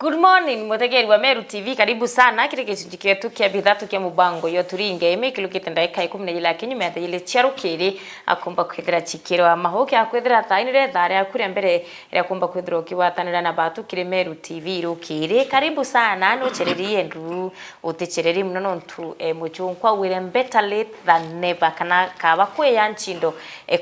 Good morning muthekeri wa Meru TV, karibu sana kiri gicunji kietu kia bithatu kia mubango yo turinge ime ikilukite ndaika 12 kinyume ya thaile cia rukiri akumba kwithira chikiro mahuki akwithira thainire thare akuria mbere ria kumba kwithira ukiwatanira na batu kiri Meru TV rukiri. Karibu sana nuchererie ndu utichereri muno nontu muchunkwa wire better late than never kana kaba kweya nchindo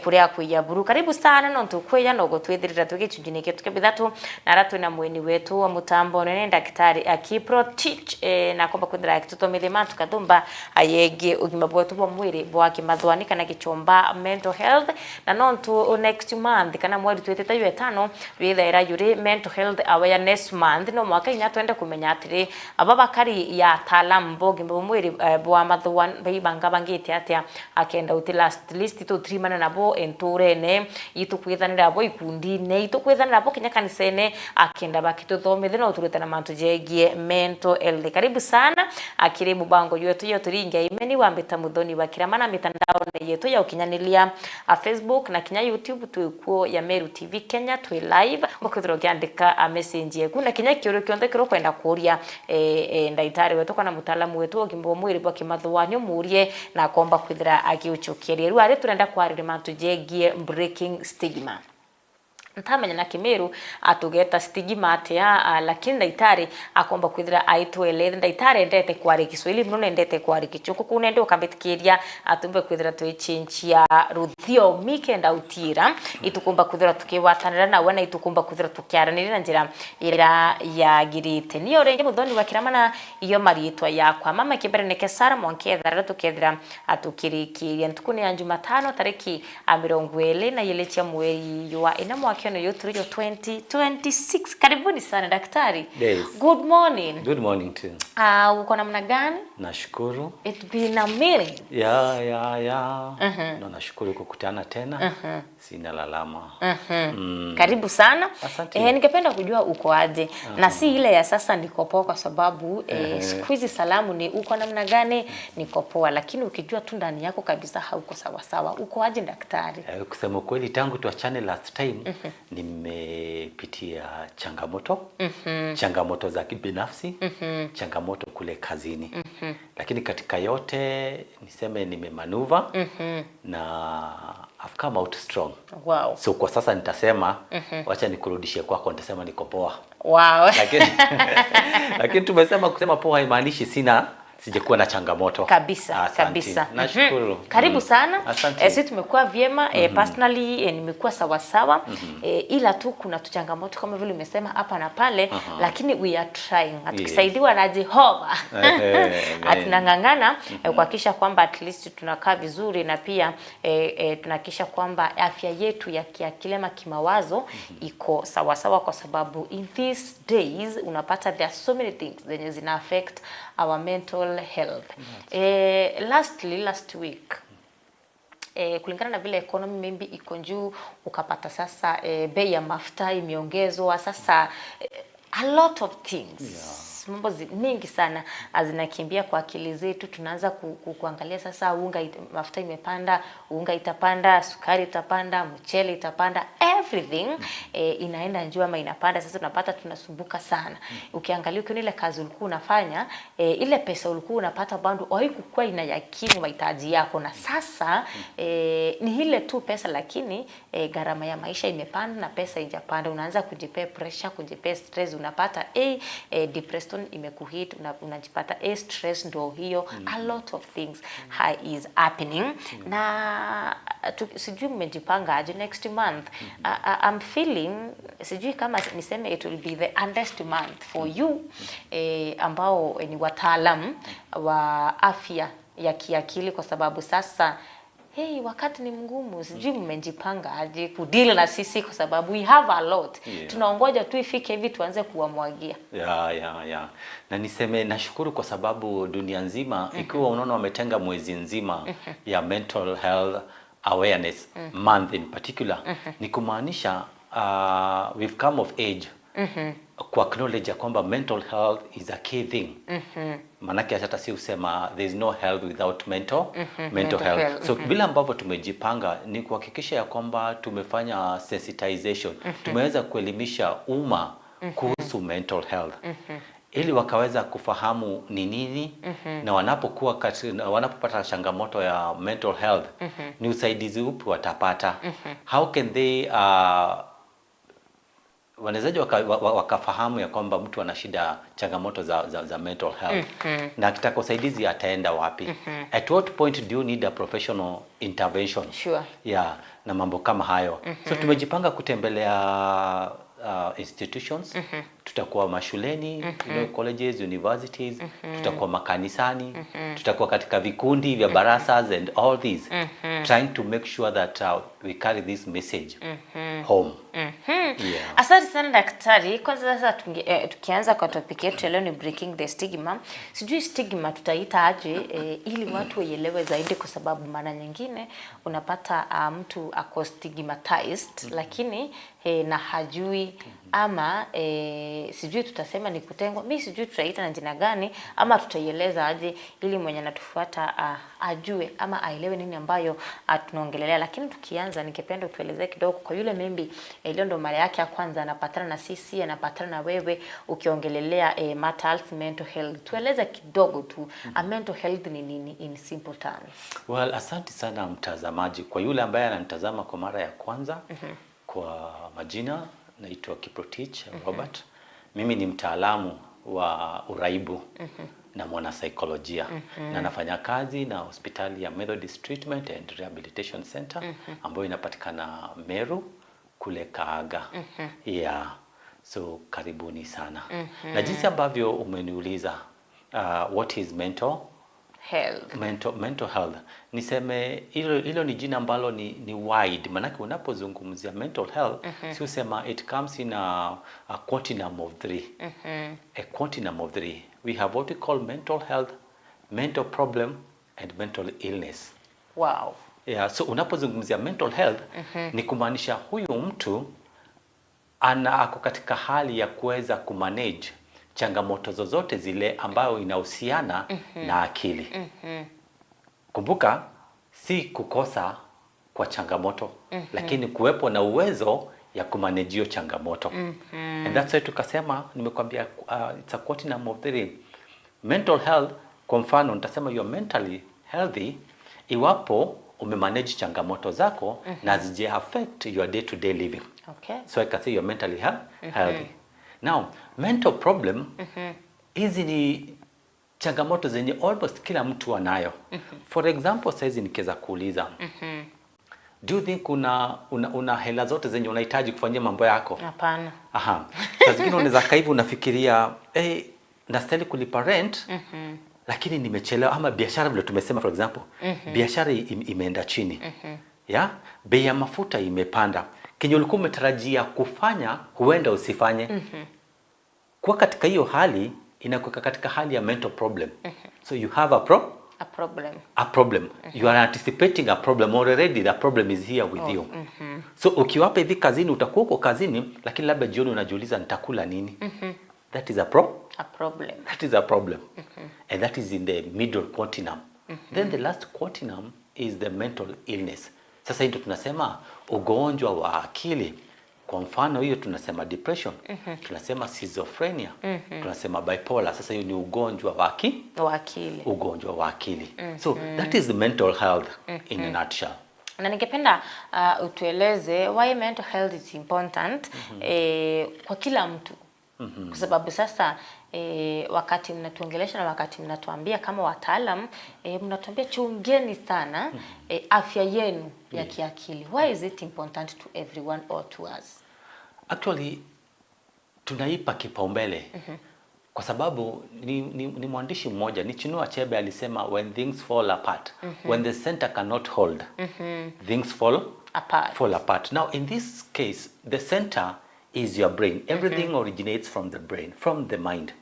kuria kwiya buru. Karibu sana nontu kweya nogo twithirira twi gicunji kietu kia bithatu na ara twina mweni wetu wa mutambo nene ndagitari Kiprotich na komba kwithira agitutomithia mantu kathumba ayegie ugima bwetu bwa mwiri bwa kimathwani kana gichomba mental health na nontu next month kana mweri twitite yu etano withaira yuri mental health awareness month no mwaka inya twende kumenya atiri aba bakari ya ataalamu bogima bwa mwiri bwa mathwani baibanga bangite atia akenda uti last list tutrimana nabo enturene itukwithanira abo ikundi-ini itukwithanira abo kinya kanisene akenda bakituthomithia no turutana mantu jegie mental health. Karibu sana akiri mubango yetu ya turinge imeni wa mbita muthoni wa kiramana mitandao yetu ya ukinyanilia a Facebook na kinya YouTube twikuo ya Meru TV Kenya twi live mukwithira ukiandika a message yeku na kinya kiurio kionthe kiro kwenda kuria ndaitari wetu kana mutaalamu wetu ogimbo mwiri bwa kimathwani umurie na komba kwithira agiuchukiria riu ari turenda kwariria mantu jegie breaking stigma ntamenya na kimiru atugeta stigma atia, lakini ndaitari akomba kwithira aitwelete ndaitari endete kwari Kiswahili muno nendete kwari kichungu kuu nende ukambitikiria atumbe kwithira twichinchia ruthiomi kenda utira itukumba kwithira tukiwatanira nawe na itukumba kwithira tukiaraniria na njira ira yagirite niyo ringi muthoni wa kiramana iyo maritwa yakwa mama kimbere neke Sara Mwanketha tukethira atukirikiria ntuku ni ya Jumatano tariki 22 cia mweri wa ina mwaka ono yotu 2026. Karibuni sana daktari. Yes. Good morning. Good morning too. Uko namna gani? Nashukuru. It's been a minute. Yeah. No, nashukuru kukutana tena. Sina lalama. Karibu sana. Asante. Ningependa kujua uko aje. Na si ile ya sasa niko poa kwa sababu siku hizi salamu ni uko namna gani, niko poa, lakini ukijua tu ndani yako kabisa hauko sawa sawa. Uko aje daktari? Kusema kweli tangu tuachane last time nimepitia changamoto. Changamoto za kibinafsi, changamoto kule kazini. Lakini katika yote niseme nimemanuva na I've come out strong. Wow. So kwa sasa nitasema wacha nikurudishie kwako, nitasema niko poa. Wow. Lakini tumesema kusema poa haimaanishi sijakuwa na changamoto. Kabisa. Asante. Kabisa. Nashukuru. Karibu sana. Asante. Sisi tumekuwa vyema, personally nimekuwa sawa sawa. Ila tu kuna tuchangamoto kama vile umesema hapa na pale, lakini we are trying. Tukisaidiwa na Jehova. Tunang'ang'ana kuhakikisha kwamba at least tunakaa vizuri na pia tunahakikisha kwamba afya yetu ya kiakili ama kimawazo iko sawa sawa, kwa sababu in these days unapata there are so many things zenye zina affect our mental health. Lastly, last week kulingana na vile economy maybe iko juu, ukapata sasa bei ya mafuta imeongezwa sasa, a lot of things. Mambo mingi sana zinakimbia kwa akili zetu. Tunaanza kuangalia sasa unga mafuta imepanda, unga itapanda, sukari itapanda, mchele itapanda, everything inaenda juu ama inapanda. Sasa tunapata tunasumbuka sana. Ukiangalia ukiona ile kazi ulikuwa unafanya, ile pesa ulikuwa unapata bado haikuwa inayakimu mahitaji yako, na sasa ni ile tu pesa, lakini gharama ya maisha imepanda na pesa haijapanda. Unaanza kujipea pressure, kujipea stress, unapata depression imekuhit, unajipata stress ndo hiyo. A lot of things is happening. Na sijui mmejipanga aje next month. I'm feeling, sijui kama niseme it will be the hardest month for you ambao ni wataalamu wa afya ya kiakili, kwa sababu sasa Hey, wakati ni mgumu, sijui mmejipanga aje kudeal na sisi kwa sababu we have a lot. Tunaongoja tu ifike hivi tuanze kuwamwagia. Yeah. Na niseme nashukuru kwa sababu dunia nzima, ikiwa unaona wametenga mwezi nzima ya Mental Health Awareness Month in particular, ni kumaanisha we've come of age ku acknowledge ya kwamba mental health is a key thing. Manake hata si usema there is no health without mental mental health. Health. So vile ambavyo tumejipanga ni kuhakikisha ya kwamba tumefanya sensitization, tumeweza kuelimisha umma kuhusu mental health ili wakaweza kufahamu ni nini, na na wanapopata changamoto ya mental health, ni usaidizi upi watapata, how can they wanawezaje wakafahamu ya kwamba mtu ana shida, changamoto za mental health, na akitaka usaidizi ataenda wapi, at what point do you need a professional intervention, yeah, na mambo kama hayo. So tumejipanga kutembelea institutions. Tutakuwa mashuleni, colleges, universities, tutakuwa makanisani, tutakuwa katika vikundi vya barazas and all these, trying to make sure that we carry this message home. Yeah. Asante sana, daktari. Kwanza sasa tukianza kwa topic yetu ya leo ni breaking the stigma. Sijui stigma tutaita aje ili watu waielewe zaidi, kwa sababu mara nyingine unapata mtu ako stigmatized lakini na hajui, ama sijui tutasema ni kutengwa. Mi sijui tutaita na jina gani ama tutaieleza aje ili mwenye anatufuata ajue ama aelewe nini ambayo tunaongelelea. Lakini tukianza, ningependa utuelezee kidogo kwa yule maybe leo ndo mara yake ya kwanza anapatana na sisi, anapatana na wewe ukiongelelea matters mental health. Tueleze kidogo tu mental health ni nini in simple terms. Well, asante sana mtazamaji. Kwa yule ambaye ananitazama kwa mara ya kwanza, kwa majina naitwa Kiprotich Robert. Mimi ni mtaalamu wa uraibu na mwanasaikolojia na nafanya kazi na hospitali ya Methodist Treatment and Rehabilitation Center ambayo inapatikana Meru kule Kaaga. Yeah. So karibuni sana. Na jinsi ambavyo umeniuliza, what is mental health. Mental health, niseme hilo ni jina ambalo ni wide, maanake unapozungumzia mental health, si usema it comes in a continuum of three, a continuum of three. We have what we call mental health, mental problem and mental illness. Yeah, so unapozungumzia mental health, ni kumaanisha huyu mtu ako katika hali ya kuweza kumanage changamoto zozote zile ambayo inahusiana na akili. Kumbuka si kukosa kwa changamoto, lakini kuwepo na uwezo ya kumanage hiyo changamoto. And that's why tukasema, nimekwambia, it's a continuum of three. Mental health, kwa mfano nitasema you are mentally healthy iwapo umemanage changamoto zako na hazija affect your day to day living. So I can say you're mentally healthy. Now, mental problem, hizi ni changamoto zenye almost kila mtu anayo. For example, saizi nikiweza kuuliza, do you think una hela zote zenye unahitaji kufanyia mambo yako? Hapana. Aha. Saa zingine unaweza kaa hivi unafikiria, hey, nastahili kulipa rent lakini nimechelewa, ama biashara vile tumesema, for example, biashara imeenda chini. Ya? Bei ya mafuta imepanda. Kenye ulikuwa umetarajia kufanya huenda usifanye. Kuwa katika hiyo hali inakuweka katika hali ya mental problem. So you have A problem. A problem. You are anticipating a problem already. The problem is here with you. So ukiwapa hivi kazini, utakuwa uko kazini, lakini labda jioni unajiuliza, nitakula nini? That is a pro A problem. That is a problem. And that is in the middle continuum. Then the last continuum is the mental illness. Sasa hii ndio tunasema ugonjwa wa akili. Kwa mfano hiyo tunasema depression, tunasema schizophrenia, tunasema bipolar. Sasa hiyo ni ugonjwa wa Wa akili. Ugonjwa wa akili. So that is the mental health in a nutshell. Na ningependa utueleze why mental health is important kwa kila mtu, kwa sababu sasa wakati mnatuongelesha na wakati mnatuambia kama wataalam, mnatuambia chungeni sana afya yenu ya kiakili. Why is it important to everyone or to us? Actually, tunaipa kipaumbele. Kwa sababu ni mwandishi mmoja, ni Chinua Achebe, alisema, "When things fall apart, when the center cannot hold, things fall apart. Fall apart." Now, in this case, the center is your brain. Everything originates from the brain, from the mind.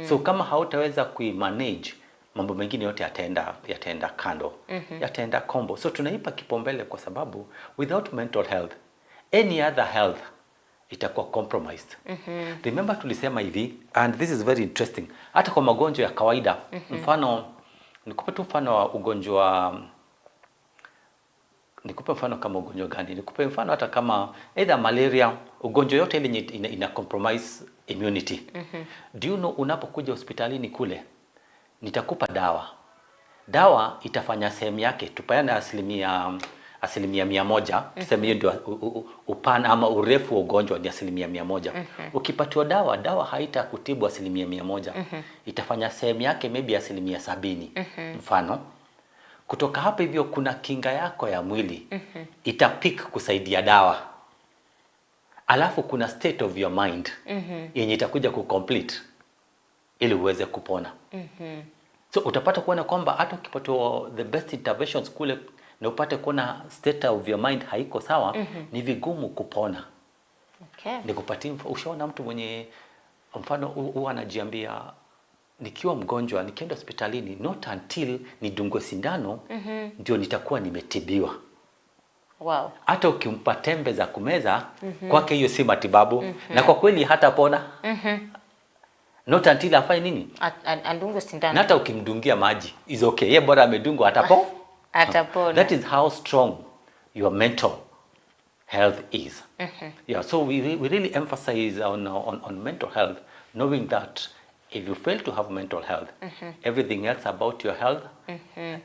So kama hautaweza kuimanage, mambo mengine yote yataenda kando, yataenda kombo. So tunaipa kipaumbele kwa sababu without mental health, any other health itakuwa compromised. Remember tulisema hivi, and this is very interesting, hata kwa magonjwa ya kawaida. Mfano, nikupe tu mfano wa ugonjwa, nikupe mfano kama ugonjwa gani? Nikupe mfano hata kama either malaria, ugonjwa yote ile yenye ina compromise immunity. Do you know unapokuja hospitalini kule, nitakupa dawa. Dawa itafanya sehemu yake, tupeane 100%, tuseme hiyo ndio upana ama urefu wa ugonjwa ni 100%. Ukipatiwa dawa, dawa haitakutibu 100%. Itafanya sehemu yake maybe 70%. Mfano, kutoka hapa hivyo kuna kinga yako ya mwili itapick kusaidia dawa, alafu kuna state of your mind yenye itakuja kucomplete ili uweze kupona. So utapata kuona kwamba hata ukipatiwa the best interventions kule na upate kuona state of your mind haiko sawa, ni vigumu kupona. Nikupatie ushaona mtu mwenye mfano huwa anajiambia, "Nikiwa mgonjwa, nikienda hospitalini, not until nidungwe sindano ndio nitakuwa nimetibiwa." Hata ukimpa tembe za kumeza, kwake hiyo si matibabu, na kwa kweli hatapona not until afanye nini? Andungwe sindano. Na hata ukimdungia maji is okay, ye bora amedungwa atapo Atapona. That is how strong your mental health is. Yeah, so we really emphasize on mental health, knowing that if you fail to have mental health, everything else about your health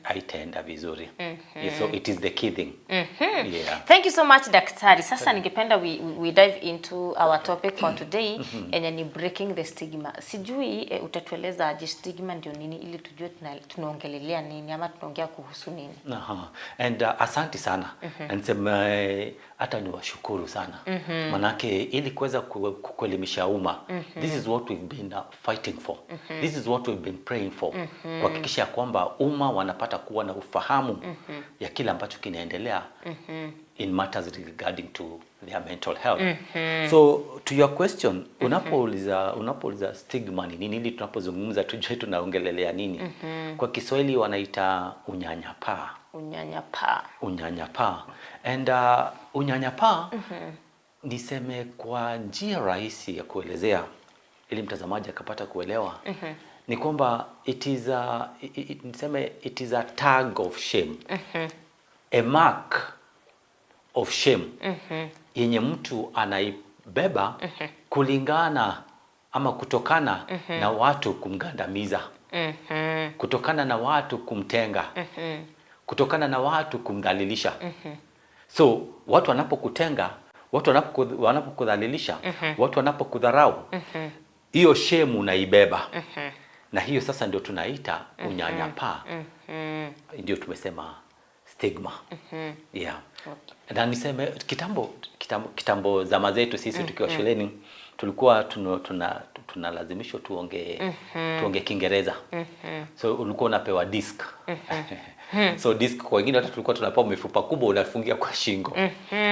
haitaenda vizuri. Yeah, so it is the key thing. Yeah. Thank you so much, daktari. Sasa ningependa we dive into our topic for today, yenye ni breaking the stigma. Sijui utatueleza aje stigma ndio nini ili tujue tunaongelelea nini ama tunaongea kuhusu nini. Aha. And asanti sana. Mm-hmm. Niseme hata niwashukuru sana. Manake ili kuweza kuelimisha umma, this is what we've been fighting for. This is what we've been praying for. Kuhakikisha kwamba umma wanapata kuwa na ufahamu ya kile ambacho kinaendelea in matters regarding to their mental health. So to your question, unapouliza stigma ni nini, ili tunapozungumza tujue tunaongelelea nini. Kwa Kiswahili wanaita unyanyapaa. Unyanyapaa. Unyanyapaa. And unyanyapaa, niseme kwa njia rahisi ya kuelezea ili mtazamaji akapata kuelewa, ni kwamba it is a, niseme it is a tag of shame, a mark of shame yenye mtu anaibeba kulingana ama kutokana na watu kumgandamiza, kutokana na watu kumtenga, kutokana na watu kumdhalilisha. So watu wanapokutenga, watu wanapokudhalilisha, watu wanapokudharau, hiyo shame unaibeba, na hiyo sasa ndio tunaita unyanyapaa, ndio tumesema stigma. Yeah. Na niseme kitambo, kitambo, kitambo zama zetu sisi tukiwa shuleni, tulikuwa tunalazimishwa tuongee Kiingereza. So ulikuwa unapewa disc. So disc, kwa wengine hata tulikuwa tunapewa mifupa kubwa unafungia kwa shingo.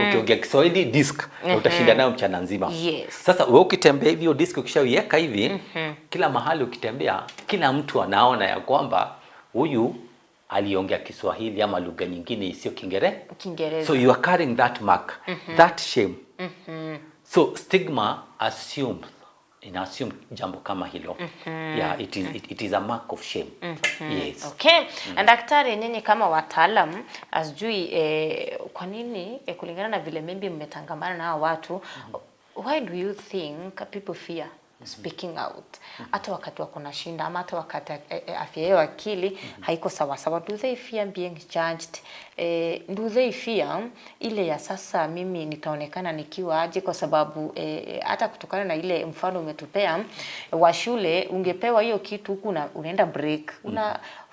Ukiongea Kiswahili, disc, na utashinda nayo mchana nzima. Sasa wewe ukitembea hivi, hiyo disc ukishaiweka hivi, kila mahali ukitembea, kila mtu anaona ya kwamba huyu aliongea Kiswahili ama lugha nyingine isiyo Kiingereza. Kiingereza. So you are carrying that mark, that shame. So stigma assumes, ina assume jambo kama hilo. Yeah, it is a mark of shame. Yes. Okay. Na daktari, nyinyi kama wataalam, sijui kwa nini kulingana na vile maybe mmetangamana na hawa watu, why do you think people fear speaking out hata wakati wako na shinda ama hata wakati afya yao akili haiko sawa sawa? Do they fear being judged? Do they fear ile ya sasa mimi nitaonekana nikiwa aje? Kwa sababu hata kutokana na ile mfano umetupea wa shule, ungepewa hiyo kitu huku unaenda break,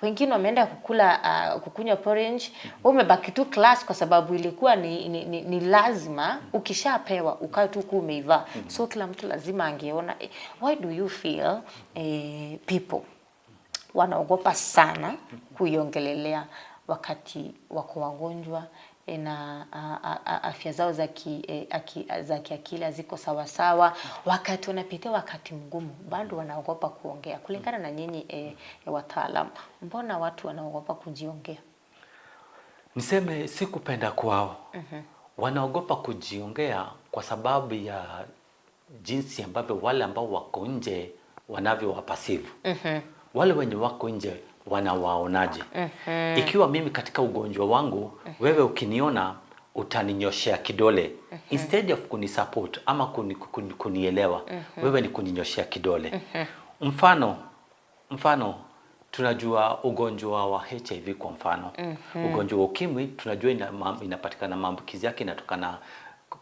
wengine wameenda kukula, kukunywa porridge, wewe umebaki tu class kwa sababu ilikuwa ni lazima ukishapewa ukae tu huku umeivaa, so kila mtu lazima angeona. Why do you feel people wanaogopa sana kuiongelelea wakati wako wagonjwa na afya zao za kiakili haziko sawasawa, wakati wanapitia wakati mgumu, bado wanaogopa kuongea? Kulingana na nyinyi wataalamu, mbona watu wanaogopa kujiongea? Niseme si kupenda kwao. Wanaogopa kujiongea kwa sababu ya jinsi ambavyo wale ambao wako nje wanavyowaperceive. Wale wenye wako nje wanawaonaje? Ikiwa mimi katika ugonjwa wangu, wewe ukiniona utaninyoshea kidole instead of kunisupport ama kunielewa, wewe ni kuninyoshea kidole. Mfano tunajua ugonjwa wa HIV kwa mfano, ugonjwa wa ukimwi tunajua inapatikana, maambukizi yake inatokana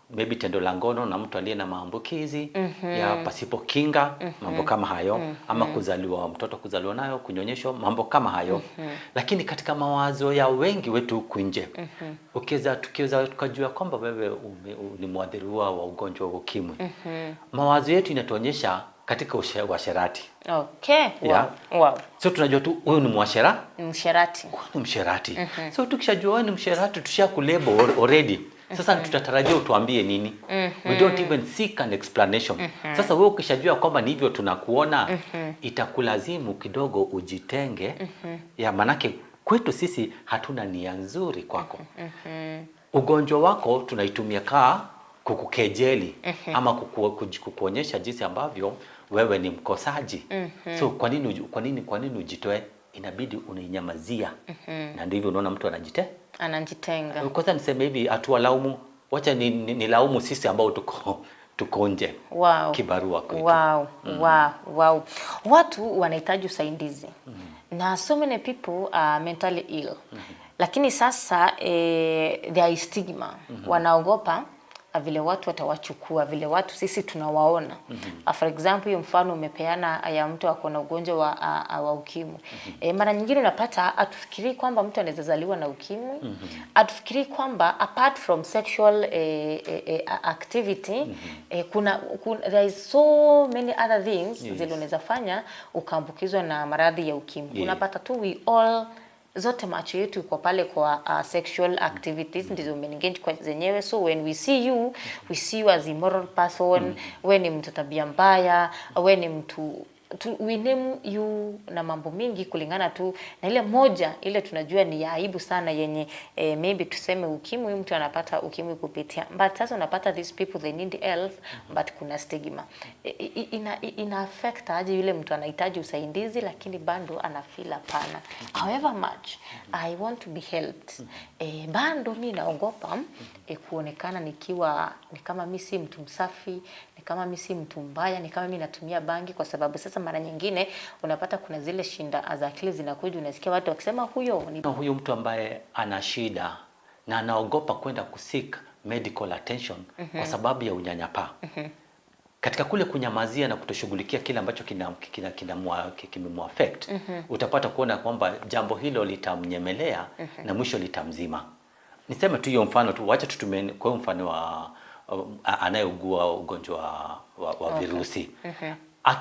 maybe tendo la ngono na mtu aliye na maambukizi ya pasipo kinga, mambo kama hayo, ama kuzaliwa, mtoto kuzaliwa nayo, kunyonyeshwa, mambo kama hayo. Lakini katika mawazo ya wengi wetu huku nje, ukiweza tukiweza tukajua kwamba wewe ni mwathiriwa wa ugonjwa wa ukimwi, mawazo yetu inatuonyesha katika uasherati. So tunajua tu huyu ni mwashera, Ni msherati. Huyu ni msherati. So tukishajua wewe ni msherati, tusha kulabel already. Sasa tutatarajia utuambie nini? We don't even seek an explanation. Sasa wewe ukishajua kwamba ni hivyo tunakuona, itakulazimu kidogo ujitenge. Ya manake kwetu sisi hatuna nia nzuri kwako. Ugonjwa wako tunaitumia kaa kukukejeli ama kukuonyesha jinsi ambavyo wewe ni mkosaji. So kwa nini ujitoe? Inabidi unainyamazia. Na ndivyo unaona mtu anajite. Anajitenga. Kwanza niseme hivi, hatuwalaumu, wacha ni laumu sisi ambao tuko nje. Kibarua kwetu. Wow. Watu wanahitaji usaidizi na so many people are mentally ill, lakini sasa there is stigma. Wanaogopa vile watu watawachukua, vile watu sisi tunawaona. For example, hiyo mfano umepeana ya mtu ako na ugonjwa wa ukimwi. Mara nyingine unapata hatufikirii kwamba mtu anaweza zaliwa na ukimwi, hatufikirii kwamba apart from sexual activity kuna there is so many other things zile unaweza fanya ukaambukizwa na maradhi ya ukimwi. Unapata tu we all zote macho yetu iko pale kwa sexual activities ndizo umeengage kwa zenyewe. So when we see you, we see you as immoral person. We ni mtu tabia mbaya, we ni mtu we name you na mambo mingi kulingana tu na ile moja ile tunajua ni ya aibu sana yenye maybe tuseme ukimwi, huyu mtu anapata ukimwi kupitia. But sasa unapata these people, they need help, but kuna stigma. Ina affect aje yule mtu anahitaji usaidizi lakini bado ana feel hapana, however much I want to be helped, bado mi naogopa kuonekana nikiwa ni kama mi si mtu msafi, ni kama mi si mtu mbaya, ni kama mi natumia bangi? Kwa sababu sasa mara nyingine unapata kuna zile shinda za akili zinakuja, unasikia watu wakisema huyo ni Na huyu mtu ambaye ana shida na anaogopa kwenda kuseek medical attention kwa sababu ya unyanyapaa, katika kule kunyamazia na kutoshughulikia kile ambacho kimemuaffect, utapata kuona kwamba jambo hilo litamnyemelea na mwisho litamzima. Niseme tu hiyo mfano tu, wacha tutumie kwa hiyo mfano wa anayeugua ugonjwa wa virusi.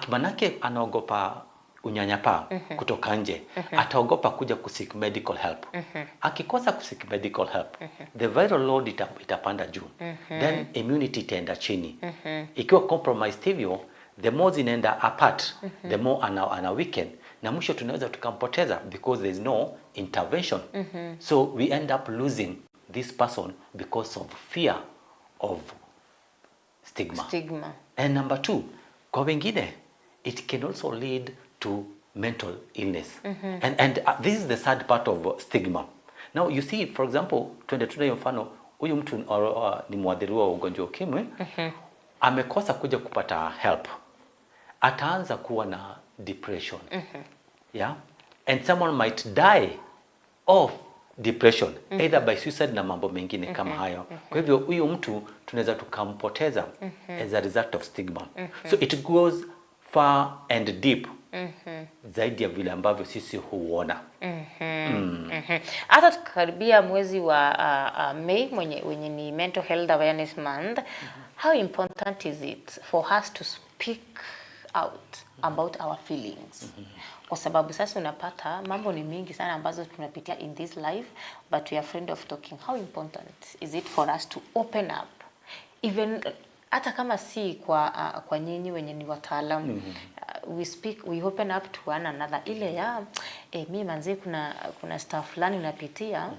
Manake anaogopa unyanyapaa kutoka nje, ataogopa kuja kuseek medical help. Akikosa kuseek medical help, the viral load itapanda juu, then immunity itaenda chini. Ikiwa compromised hivyo, the more zinaenda apart, the more ana weaken na mwisho tunaweza tukampoteza because there is no intervention. So we end up losing this person because of fear of stigma. Stigma. And number two, kwa wengine, it can also lead to mental illness. And this is the sad part of stigma. Now you see, for example, twende tuna hiyo mfano, huyu mtu ni mwathiriwa wa ugonjwa wa ukimwi, amekosa kuja kupata help. Ataanza kuwa na depression. Yeah? And someone might die of depression either by suicide na mambo mengine kama hayo. Kwa hivyo huyu mtu tunaweza tukampoteza as a result of stigma. So it goes far and deep zaidi ya vile ambavyo sisi huona. Hata tukikaribia mwezi wa May wenye ni Mental Health Awareness Month, how important is it for us to speak out about our feelings? Kwa sababu sasa unapata mambo ni mingi sana ambazo tunapitia in this life, but we are afraid of talking. How important is it for us to open up, even hata kama si kwa nyinyi wenye ni wataalam? We speak, we open up to one another, ile ya mi manzi kuna stuff fulani napitia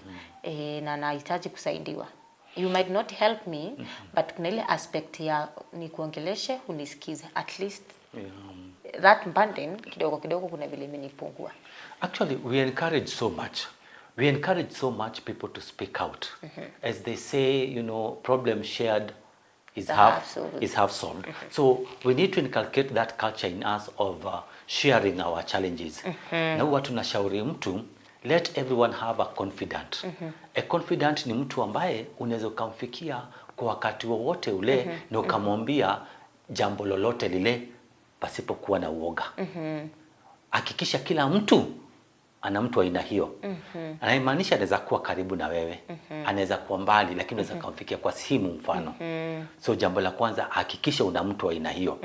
na nahitaji kusaidiwa. You might not help me, but kuna ile aspect ya nikuongeleshe, unisikize, at least that burden kidogo kidogo kuna vile imenipungua. Actually, we encourage so much. We encourage so much people to speak out. As they say, problem shared is The half, half solved. Is half solved. So we need to inculcate that culture in us of sharing our challenges. Na huwa tunashauri mtu, let everyone have a confidant. A confidant ni mtu ambaye unaweza ukamfikia kwa wakati wowote ule na ukamwambia jambo lolote lile pasipokuwa na uoga. Hakikisha kila mtu ana mtu aina hiyo. Anayemaanisha anaweza kuwa karibu na wewe, anaweza kuwa mbali, lakini unaweza kumfikia kwa simu mfano. So jambo la kwanza, hakikisha una mtu aina hiyo.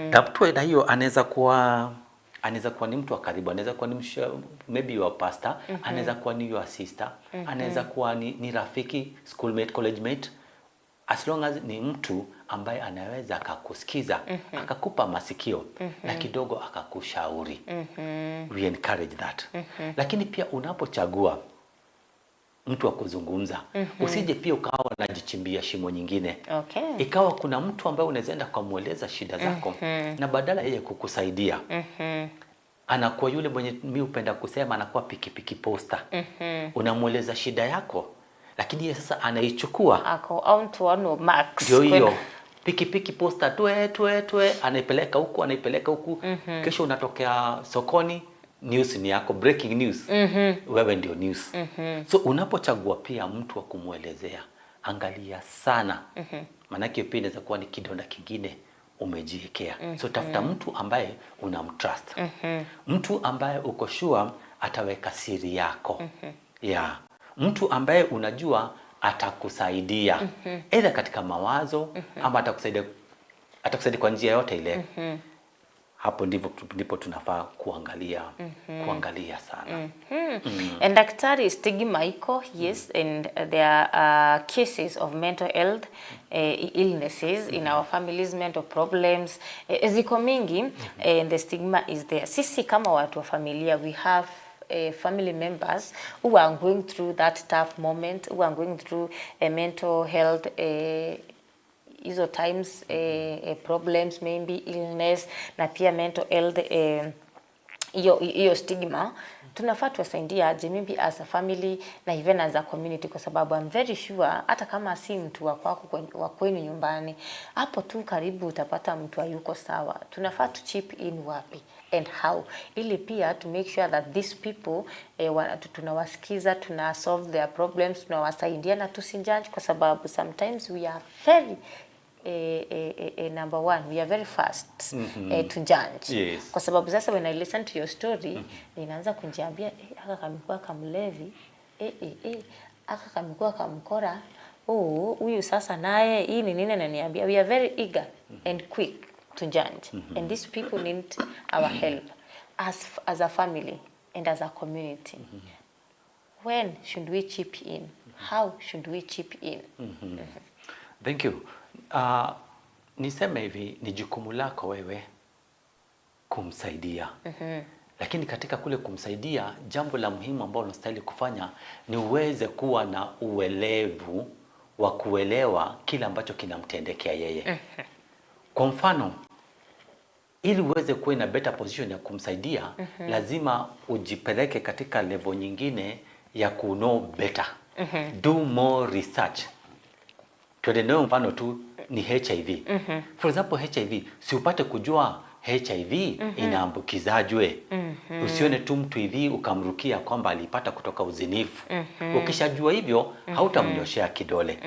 Na mtu aina hiyo anaweza kuwa ni mtu wa karibu, anaweza kuwa ni maybe your pastor, anaweza kuwa ni your sister, anaweza kuwa ni rafiki, schoolmate, college mate, as long as ni mtu ambaye anaweza akakusikiza, akakupa masikio na kidogo akakushauri. We encourage that. Lakini pia unapochagua mtu wa kuzungumza, usije pia ukawa unajichimbia shimo nyingine, ikawa kuna mtu ambaye unaweza enda kumweleza shida zako na badala yeye kukusaidia anakuwa yule mwenye mi hupenda kusema anakuwa pikipiki posta. Unamweleza shida yako, lakini yeye sasa anaichukua, Ako on to one max. Ndio hiyo pikipiki posta, twe twe twe, anaipeleka huku, anaipeleka huku. Kesho unatokea sokoni, news ni yako, breaking news, wewe ndio news. So unapochagua pia mtu wa kumwelezea, angalia sana, maanake pia inaweza kuwa ni kidonda kingine umejiwekea. So tafuta mtu ambaye unamtrust, mtu ambaye uko sure ataweka siri yako, yeah. Mtu ambaye unajua atakusaidia either katika mawazo ama atakusaidia kwa njia yote ile. Hapo ndipo tunafaa kuangalia sana. And daktari, stigma iko, yes, and there are cases of mental health illnesses in our families, mental problems ziko mingi, and the stigma is there. Sisi kama watu wa familia, we have family members who are going through that tough moment, who are going through mental health hizo times, problems, maybe illness na pia mental health, hiyo hiyo stigma, tunafaa tuwasaidie aje, maybe as a family na even as a community? Kwa sababu I'm very sure hata kama si mtu wa kwako wa kwenu nyumbani, hapo tu karibu utapata mtu hayuko sawa. Tunafaa tu chip in wapi and how, ili pia to make sure that these people tunawasikiza, tuna solve their problems, tunawasaidia na tusijudge? Kwa sababu sometimes we are very number one, we are very fast to judge. Kwa sababu sasa when I listen to your story, ninaanza kujiambia, aka kamekuwa kamlevi, aka kamekuwa kamkora, oh, huyu sasa naye hii ni nini ananiambia? We are very eager and quick to judge, and these people need our help as a family and as a community. When should we chip in? How should we chip in? Thank you. Niseme hivi, ni jukumu lako wewe kumsaidia. Lakini katika kule kumsaidia, jambo la muhimu ambalo unastahili kufanya ni uweze kuwa na uelevu wa kuelewa kile ambacho kinamtendekea yeye. Kwa mfano, ili uweze kuwa in a better position ya kumsaidia, lazima ujipeleke katika level nyingine ya ku know better. Do more research. Tuende nayo mfano tu ni HIV. For example, HIV, si upate kujua HIV inaambukizajwe. Usione tu mtu hivi ukamrukia kwamba alipata kutoka uzinifu. Ukishajua hivyo, hautamnyoshea kidole.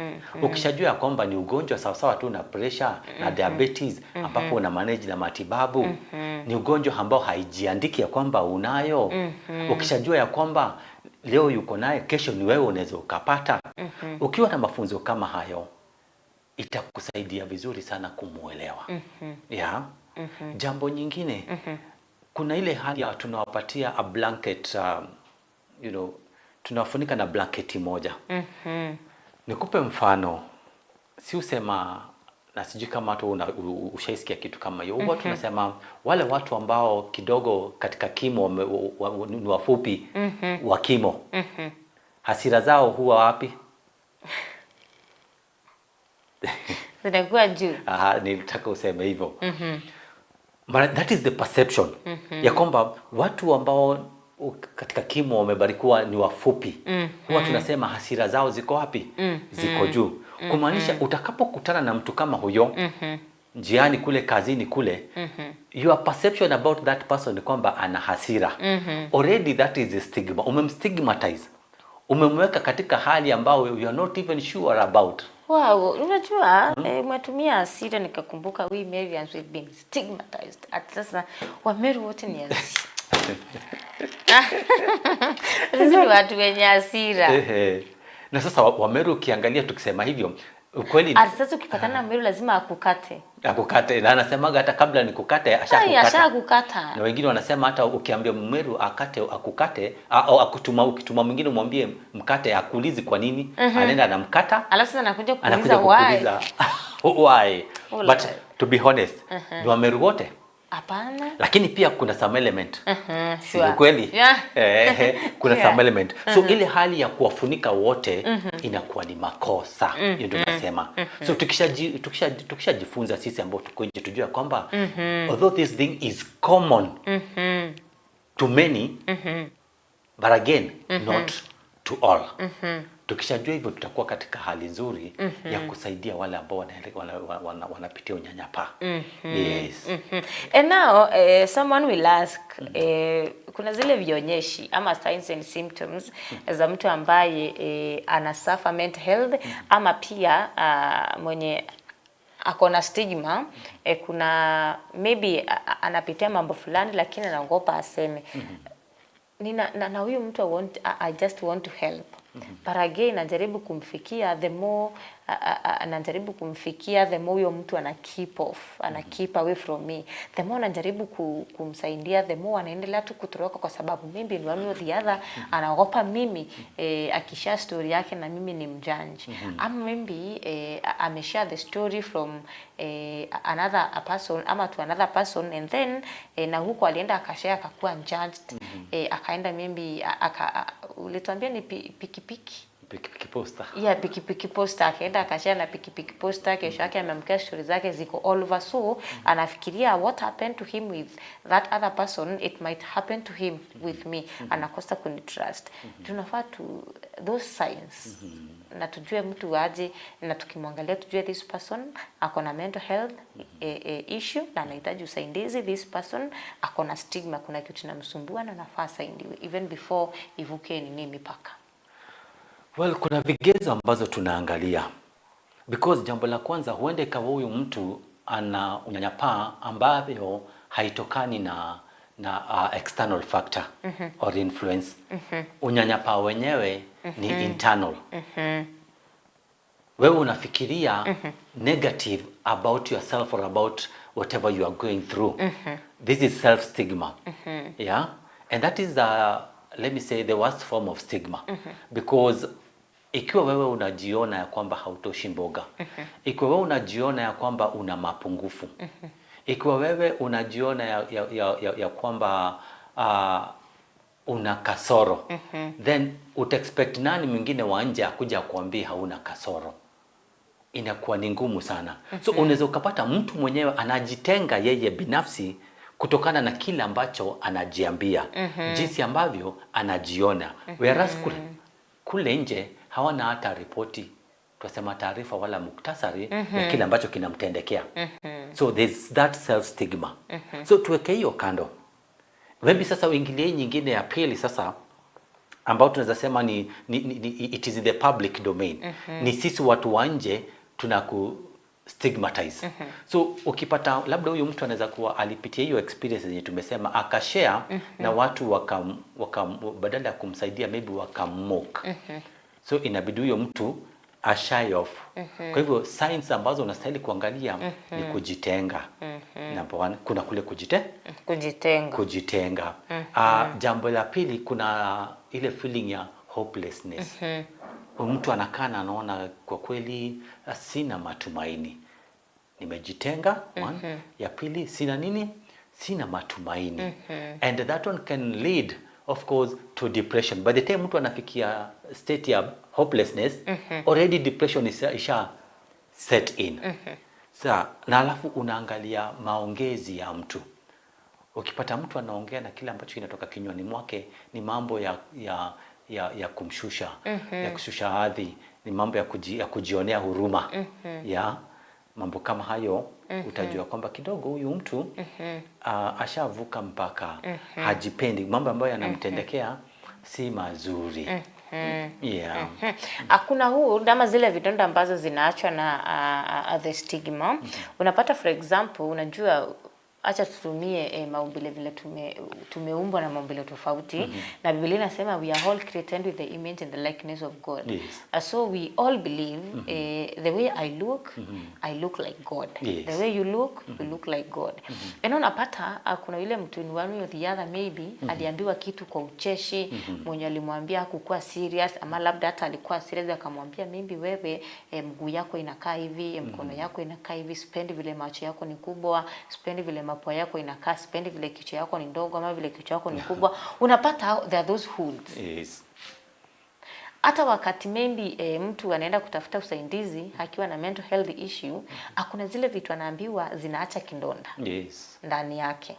Ukishajua ya kwamba ni ugonjwa sawasawa tu na pressure na diabetes ambapo una manage na matibabu, ni ugonjwa ambao haijiandiki ya kwamba unayo. Ukishajua ya kwamba leo yuko naye, kesho ni wewe unaweza ukapata. Ukiwa na mafunzo kama hayo, itakusaidia vizuri sana kumuelewa. Yeah. Jambo nyingine, kuna ile hali ya tunawapatia a blanket, tunawafunika na blanketi moja. Nikupe mfano, si usema na sijui kama hata ushaisikia kitu kama hiyo. Huwa tunasema wale watu ambao kidogo katika kimo ni wafupi wa kimo, hasira zao huwa wapi? Zinakuwa juu. Aha, nilitaka useme hivyo. Mara, that is the perception ya kwamba watu ambao katika kimo wamebarikiwa ni wafupi, huwa tunasema hasira zao ziko wapi? Ziko juu. Kumaanisha utakapokutana na mtu kama huyo njiani kule, kazini kule, your perception about that person ni kwamba ana hasira. Already that is a stigma. Umemstigmatize, umemweka katika hali ambayo you are not even sure about. Wow, unajua, umetumia hasira nikakumbuka we Merians, we've been stigmatized. At sasa Wameru wote ni hasira. Sisi ni watu wenye hasira. Ehe. Na sasa Wameru ukiangalia, tukisema hivyo, ukweli Ati sasa ukipatana na Meru lazima akukate. Akukate, na anasemaga hata kabla nikukate Ai, ashakukata. Ashakukata. Na wengine wanasema hata ukiambia Mmeru akate, akukate au akutuma, ukituma mwingine umwambie mkate, akuulizi kwa nini, anaenda anamkata. Alafu sasa anakuja kuuliza Anakuja why. kukuuliza why. Oh, But to be honest, ni Wameru wote? Hapana. Lakini pia kuna some element. Si ni kweli? Yeah. Eh, kuna some element. So ile hali ya kuwafunika wote inakuwa ni makosa. Hiyo ndio nasema. So tukishajifunza sisi ambao tuko nje, tujue kwamba although this thing is common to many, but again not to all. Tukishajua hivyo, tutakuwa katika hali nzuri ya kusaidia wale ambao wanapitia unyanyapaa. Yes. And now someone will ask, kuna zile vionyeshi ama signs and symptoms za mtu ambaye ana suffer mental health ama pia mwenye ako na stigma, kuna maybe anapitia mambo fulani lakini anaogopa aseme nina na huyu mtu I just want to help, but again najaribu kumfikia, the more anajaribu kumfikia, the more huyo mtu ana keep off, ana keep away from me. The more anajaribu kumsaidia, the more anaendelea tu kutoroka, kwa sababu maybe in one way or the other anaogopa mimi, akishare story yake na mimi ni mjanja, ama maybe ameshare the story from another a person ama to another person, and then na huko alienda akashare, akakuwa judged, akaenda maybe ulituambia ni pikipiki. Pikipiki posta. Yeah, pikipiki posta. Akaenda akashare na pikipiki posta, kesho yake ameamkia stori zake ziko all over. So anafikiria what happened to him with that other person, it might happen to him with me, anakosa kunitrust. Tunafaa tu those signs na tujue mtu aje, na tukimwangalia tujue this person ako na mental health issue na anahitaji usaidizi, this person ako na stigma, kuna kitu kinamsumbua na anafaa asaidiwe even before ivuke nini mipaka. Well, kuna vigezo ambazo tunaangalia because jambo la kwanza, huenda ikawa huyu mtu ana unyanyapaa ambayo haitokani na external factor or influence. Unyanyapaa wenyewe ni internal. Wewe unafikiria negative about yourself or about whatever you are going through. This is self stigma. Yeah, and that is the, let me say, the worst form of stigma, because ikiwa wewe unajiona ya kwamba hautoshi mboga, ikiwa wewe unajiona ya kwamba una mapungufu, ikiwa wewe unajiona ya kwamba una kasoro, then utaexpect nani mwingine wa nje akuja kuambia hauna kasoro? Inakuwa ni ngumu sana. So unaweza ukapata mtu mwenyewe anajitenga yeye binafsi kutokana na kile ambacho anajiambia, jinsi ambavyo anajiona, whereas kule nje hawana hata ripoti, tunasema taarifa wala muktasari ya kile ambacho kinamtendekea. So there's that self stigma. So tuweke hiyo kando. Maybe sasa uingilie nyingine ya pili sasa ambao tunaweza sema ni it is in the public domain. Ni sisi watu wa nje tunaku stigmatize. So ukipata labda huyu mtu anaweza kuwa alipitia hiyo experience yenye tumesema, akashare na watu wakam, badala ya kumsaidia maybe wakammock. So inabidi huyo mtu A shy off. Kwa hivyo signs ambazo unastahili kuangalia ni kujitenga. Number one, kuna kule Kujitenga. Kujitenga. Jambo la pili, kuna ile feeling ya hopelessness. Mtu anakaa na anaona, kwa kweli sina matumaini, nimejitenga, one. Ya pili, sina nini, sina matumaini, and that one can lead, of course, to depression. By the time mtu anafikia state ya hopelessness, already depression isha set in. Sa na alafu unaangalia maongezi ya mtu. Ukipata mtu anaongea na kile ambacho kinatoka kinywani mwake ni mambo ya kumshusha, ya kushusha hadhi, ni mambo ya kujionea huruma, ya mambo kama hayo, utajua kwamba kidogo huyu mtu ashavuka mpaka, hajipendi, mambo ambayo yanamtendekea si mazuri, yeah. Hakuna huu ama zile vidonda ambazo zinaachwa na the stigma. Unapata, for example, unajua, acha tutumie maumbile vile tumeumbwa na maumbile tofauti, na Biblia inasema we are all created with the image and the likeness of God. So we all believe the way I look, I look like God. The way you look, you look like God. And unapata kuna yule mtu in one way or the other maybe aliambiwa kitu kwa ucheshi, mwenye alimwambia hakukuwa serious, ama labda hata alikuwa serious, akamwambia maybe, "Wewe, mguu yako inakaa hivi, mkono yako inakaa hivi, sipendi vile macho yako ni kubwa, sipendi vile mapua yako inakaa, sipendi vile kichwa yako ni ndogo ama vile kichwa yako ni kubwa." Unapata there are those wounds. Hata wakati maybe mtu anaenda kutafuta usaidizi akiwa na mental health issue, hakuna zile vitu anaambiwa zinaacha kidonda ndani yake.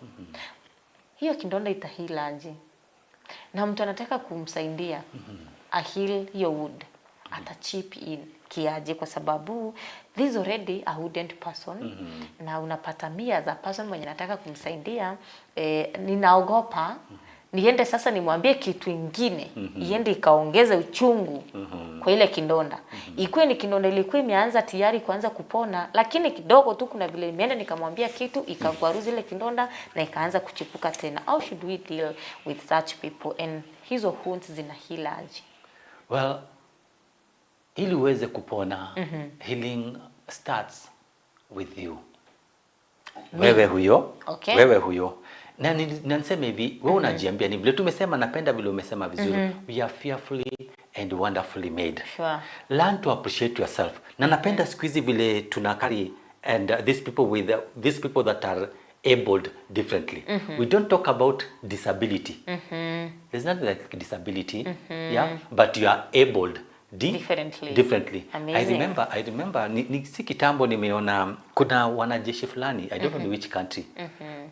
Hiyo kidonda itaheal aje? Na mtu anataka kumsaidia aheal hiyo wound, ata chip in kiaje? Kwa sababu this already a wounded person, na unapata me as a person mwenye nataka kumsaidia, ninaogopa niende sasa nimwambie kitu ingine iende ikaongeze uchungu kwa ile kidonda. Ikuwe ni kidonda ilikuwa imeanza tayari kuanza kupona, lakini kidogo tu kuna vile nimeenda nikamwambia kitu ikakwaruza ile kidonda na ikaanza kuchipuka tena. How should we deal with such people, and hizo wounds zina heal aje? Well, ili uweze kupona, healing starts with you. Wewe huyo, wewe huyo. Na niseme hivi, wewe unajiambia, ni vile tumesema, napenda vile umesema vizuri. We are fearfully and wonderfully made. Learn to appreciate yourself. Na napenda siku hizi vile tuna carry and these people that are abled differently. We don't talk about disability. There's nothing like disability, yeah, but you are abled Differently. Differently. I Amazing. remember ni si kitambo nimeona kuna wanajeshi fulani, I don't know which country.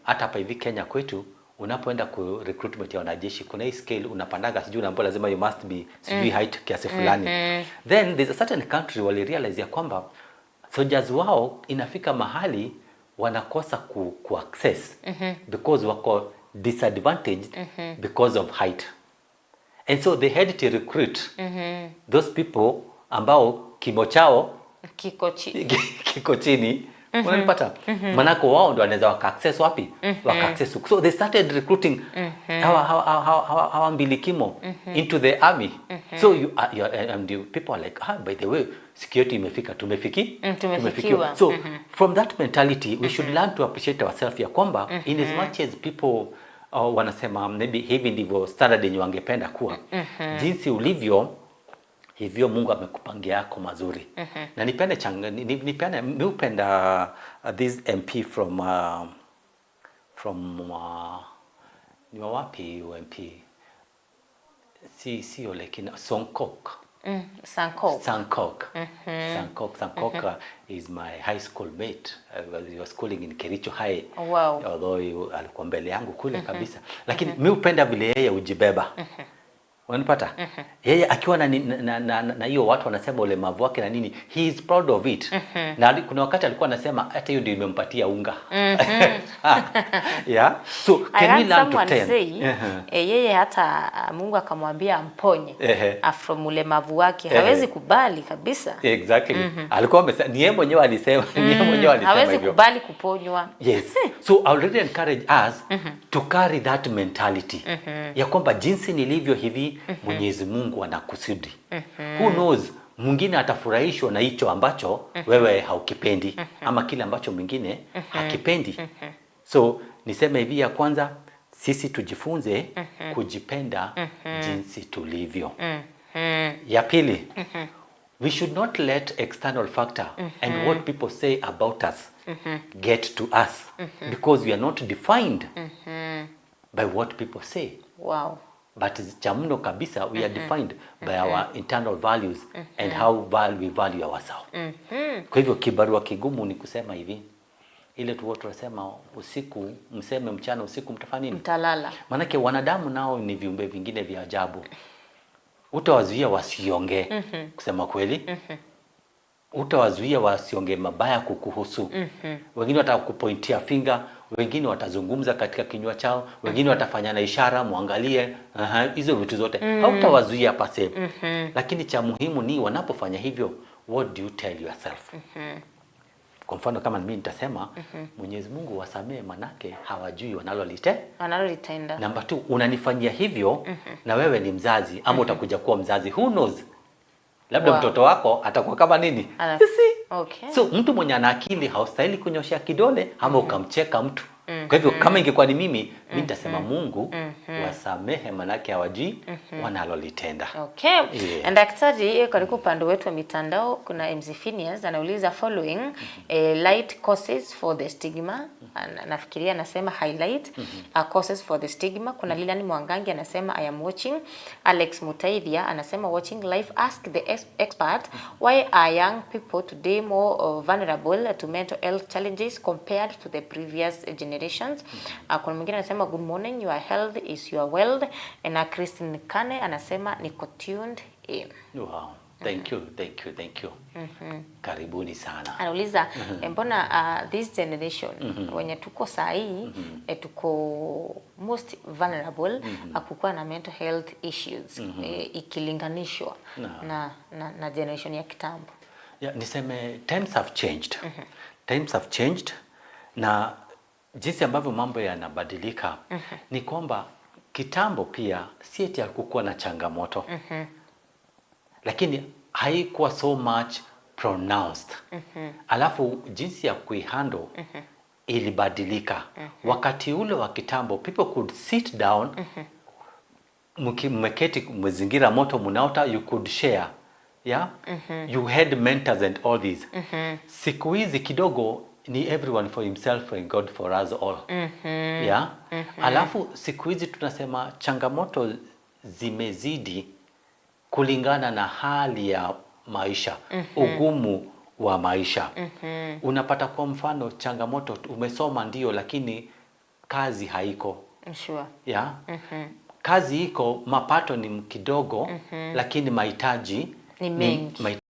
Hata hapa hivi Kenya kwetu, unapoenda ku recruitment ya wanajeshi, kuna hii scale unapandaga, sijui unaambiwa lazima you must be sijui height kiasi fulani. Then there's a certain country wali realize ya kwamba soldiers wao inafika mahali wanakosa ku access because wako disadvantaged because of height, and so they had to recruit those people ambao kimo chao Kiko chi kiko chini, unanipata? Manako wao ndo wanaweza waka access wapi, waka access huku. So they started recruiting hawa mbilikimo into the army. So you are, and you, people are like, "Ah, by the way, siku yetu imefika, tumefiki Tumefikiwa. So from that mentality, we should learn to appreciate ourselves, ya kwamba in as much as people wanasema maybe hivi ndivyo standard yenye wangependa kuwa, jinsi ulivyo hivyo Mungu amekupangia yako mazuri. Na nipende changa, nipende, mi hupenda this MP from ni wa wapi huyu MP? Si sio Lekina, Sankok. Sankok. Sankok. Sankok. Sankok is my high school mate. He was schooling in Kericho High. Although alikuwa mbele yangu kule kabisa. Lakini mi hupenda vile yeye hujibeba. Unanipata? Yeye akiwa na hiyo na, na, na, na hiyo watu wanasema ulemavu wake na nini, he is proud of it. Na kuna wakati alikuwa anasema hata hiyo ndio imempatia unga. Yeah. So I can we heard learn to someone tell? say, yeye hata Mungu akamwambia amponye from ulemavu wake, hawezi kubali kabisa. Exactly. Alikuwa amesema, ni yeye mwenyewe alisema, ni yeye mwenyewe alisema Hawezi hivyo. kubali kuponywa. Yes. So I would really encourage us to carry that mentality ya kwamba jinsi nilivyo hivi, Mwenyezi Mungu anakusudi. Who knows? Mwingine atafurahishwa na hicho ambacho wewe haukipendi ama kile ambacho mwingine hakipendi. So niseme hivi, ya kwanza sisi tujifunze kujipenda jinsi tulivyo. Ya pili, we should not let external factor and what people say about us get to us because we are not defined by what people say, but cha mno kabisa, we are defined by our internal values and how we value ourselves. Kwa hivyo kibarua kigumu ni kusema hivi, ile tu tunasema usiku mseme, mchana usiku mtafanya nini? Mtalala. Maanake wanadamu nao ni viumbe vingine vya ajabu. Utawazuia wasiongee, kusema kweli, utawazuia wasiongee mabaya kukuhusu. Wengine watakupointia finger, wengine watazungumza katika kinywa chao, wengine watafanya na ishara, muangalie. Aha, hizo vitu zote hautawazuia pase. Lakini cha muhimu ni wanapofanya hivyo, what do you tell yourself? Kwa mfano kama mimi nitasema, "Mwenyezi Mungu wasamee, manake hawajui wanalolite Wanalolitenda. Namba 2, unanifanyia hivyo na wewe ni mzazi ama utakuja kuwa mzazi, who knows, labda mtoto wako atakuwa kama nini? You see? Okay. So mtu mwenye ana akili haustahili kunyoshea kidole ama ukamcheka mtu. Kwa hivyo kama ingekuwa ni mimi, mi nitasema, "Mungu wasamehe, manake hawajui wanalolitenda." Okay. Yeah. And daktari, katika upande wetu wa mitandao kuna MC Phineas anauliza following light causes for the stigma. Nafikiria anasema highlight causes for the stigma. Kuna Lilian Mwangangi anasema, "I am watching." Alex Mutaithia anasema, "Watching live. Ask the expert why are young people today more vulnerable to mental health challenges compared to the previous generations?" Kuna mwingine anasema, "Good morning, your health is your wealth." Na Christine Kane anasema, "Niko tuned in." Wow. Thank you, thank you, thank you. Karibuni sana. Anauliza mbona this generation wenye tuko saa hii tuko most vulnerable kukuwa na mental health issues ikilinganishwa na generation ya kitambo? Yeah, niseme times have changed. Times have changed na jinsi ambavyo mambo yanabadilika ni kwamba kitambo pia si eti hakukuwa na changamoto, lakini haikuwa so much pronounced. Alafu jinsi ya kuihandle ilibadilika. Wakati ule wa kitambo people could sit down, mmeketi mmezingira moto mnaota, you could share, yeah, you had mentors and all these. Siku hizi kidogo ni everyone for himself and God for us all, yeah. Alafu siku hizi tunasema changamoto zimezidi kulingana na hali ya maisha, ugumu wa maisha. Unapata kwa mfano changamoto, umesoma ndio, lakini kazi haiko. Yeah? Kazi iko, mapato ni kidogo, lakini mahitaji ni mengi. Mahitaji